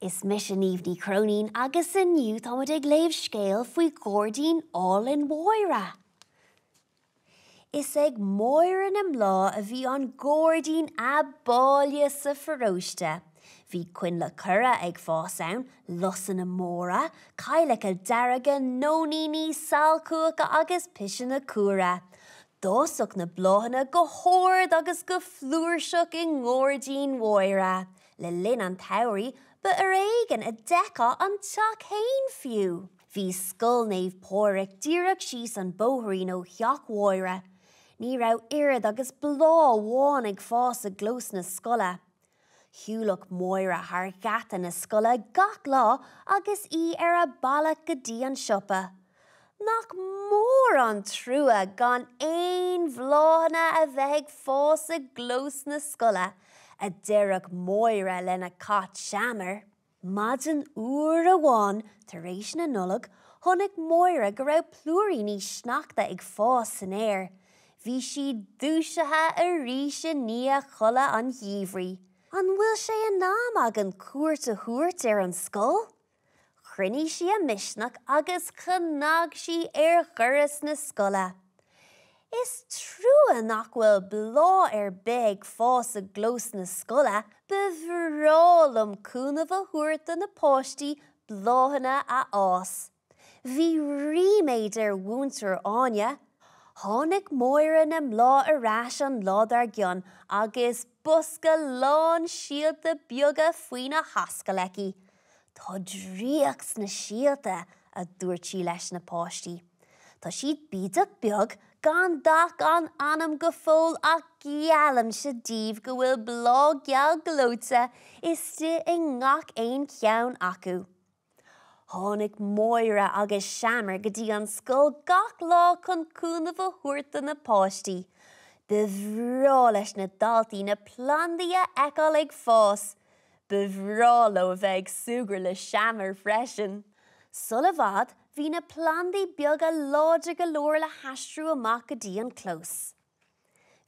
Is mise Niamh Ní Chróinín agus inniu táimid ag léamh scéal faoi ghairdín álainn Mháire. Is ag Máire na mBláth a bhí an gairdín ab áille sa pharóiste. Bhí coinnle corra ag fás ann, lusanna móra, cailleacha dearga, nóiníní, sailchuacha agus piseanna cumhra. D'fhásfadh na bláthanna go hard agus go flúirseach i ngairdín Mháire. Le linn an tsamhraidh, ba ar éigean a d'fheicfeá an teach fhéin fiú. Bhí Scoil Naomh Pádraig díreach síos an bóithrín ó theach Mháire. Ní raibh oiread agus bláth amháin ag fás i gclós na scoile. Shiúlfadh Máire thar gheata na scoile gach lá agus í ar a bealach go dtí an siopa. Nach mór an trua gan aon bhláthanna a bheith ag fás i gclós na scoile, a deireadh Máire lena cat Seamar. Maidin fhuar amháin tar éis na Nollag, chonaic Máire go raibh plúiríní sneachta ag fás san aer. Bhí sí dúisithe arís i ndiaidh chodladh an gheimhridh. An bhfuil sé in am againn cuairt a thabhairt ar an scoil? Chruinnigh sí a misneach agus chnag sí ar dhoras na scoile. Is trua nach bhfuil bláth ar bith ag fás i gclós na scoile, ba bhreá liom cúnamh a thabhairt do na páistí bláthanna a fhás. Bhí ríméad ar Mhúinteoir Áine. Tháinig Máire na mBláth ar ais an lá dár gcionn agus bosca lán síolta beaga faoina hascaill aici. Tá draíocht sna síolta, a dúirt sí leis na páistí. Tá siad bídeach beag, gan dath gan ainm go fóill ach geallaimse daoibh go bhfuil bláth geal gleoite istigh i ngach aon cheann acu. Tháinig Máire agus Seamar go dtí an scoil gach lá chun cúnamh a thabhairt do na páistí. Ba bhreá leis na daltaí na plandaí a fheiceáil ag fás. Ba bhreá leo a bheith ag súgradh le Seamar freisin. Sula bhfad, bhí na plandaí beaga láidir go leor le haistriú amach go dtí an clós.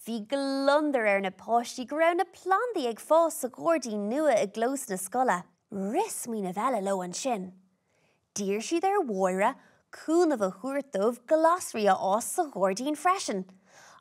Bhí gliondar ar na páistí go raibh na plandaí ag fás sa ghairdín nua i gclós na scoile. Rith smaoineamh eile leo ansin. D'iarr siad ar Mháire cúnamh a thabhairt dóibh glasraí a fhás sa ghairdín freisin.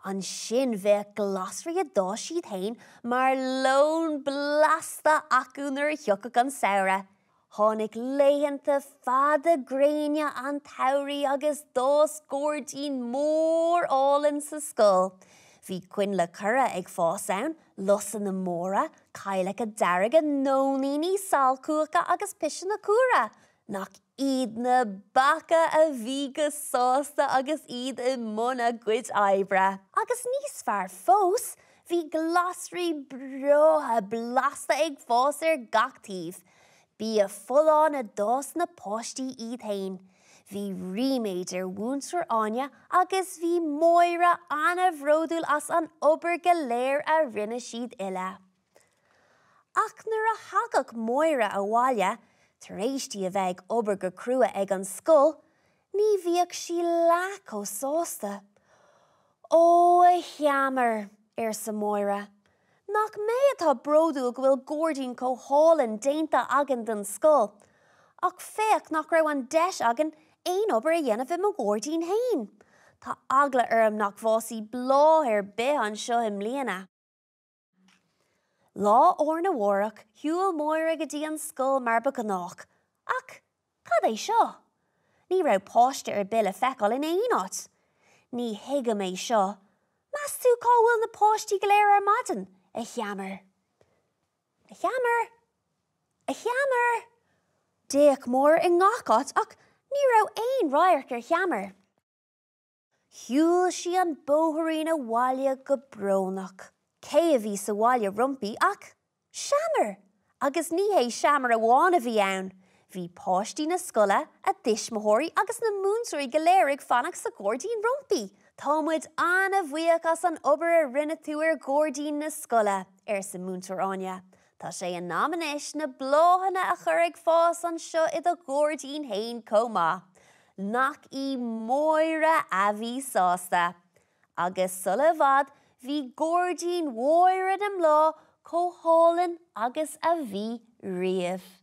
Ansin bheadh glasraí a d'fhás siad féin mar lón blasta acu nuair a thiocfadh an samhradh. Tháinig laethanta fada gréine an tsamhraidh agus d'fhás gairdín mór álainn sa scoil. Bhí coinnle corra ag fás ann, lusanna móra, cailleacha dearga, nóiníní, sailchuacha agus piseanna cumhra. Nach iad na beacha a bhí go sásta agus iad i mbun a gcuid oibre! Agus níos fearr fós, bhí glasraí breátha blasta ag fás ar gach taobh. Bia folláin a d'fhás na páistí iad fhéin. Bhí ríméad ar Mhúinteoir Áine agus bhí Máire ana-bhródúil as an obair go léir a rinne siad uile. Ach nuair a thagadh Máire abhaile, tar éis di a bheith ag obair go crua ag an scoil, ní bhíodh sí leath chomh sásta. Ó, a Sheamair, arsa Máire, nach mé atá bródúil go bhfuil gairdín chomh hálainn déanta againn don scoil, ach féach nach raibh an deis againn aon obair a dhéanamh i mo ghairdín fhéin. Tá eagla orm nach bhfásfaidh bláth ar bith anseo i mbliana. Lá arna mhárach, shiúil Máire go dtí an scoil mar ba ghnách. Ach cad é seo? Ní raibh páiste ar bith le feiceáil in aon áit. Ní thuigim é seo. Meas tú cá bhfuil na páistí go léir ar maidin, a Sheamair? A Sheamair! A Sheamair! D'fhéach Máire i ngach áit ach ní raibh aon radharc ar Sheamar. Shiúil sí an bóithrín abhaile go brónach. Cé a bhí sa bhaile roimpi ach Seamar! Agus ní hé Seamar amháin a bhí ann. Bhí páistí na scoile, a dtuismitheoirí agus na múinteoirí go léir ag fanacht sa ghairdín roimpi. Tá muid an-bhuíoch as an obair a rinne tú ar ghairdín na scoile, arsa Múinteoir Áine. Tá sé in am anois na bláthanna a chur ag fás anseo i do ghairdín fhéin chomh maith. Nach í Máire a bhí sásta! Agus sula i bhfad bhí gairdín Mháire na mBláth chomh hálainn agus a bhí riamh.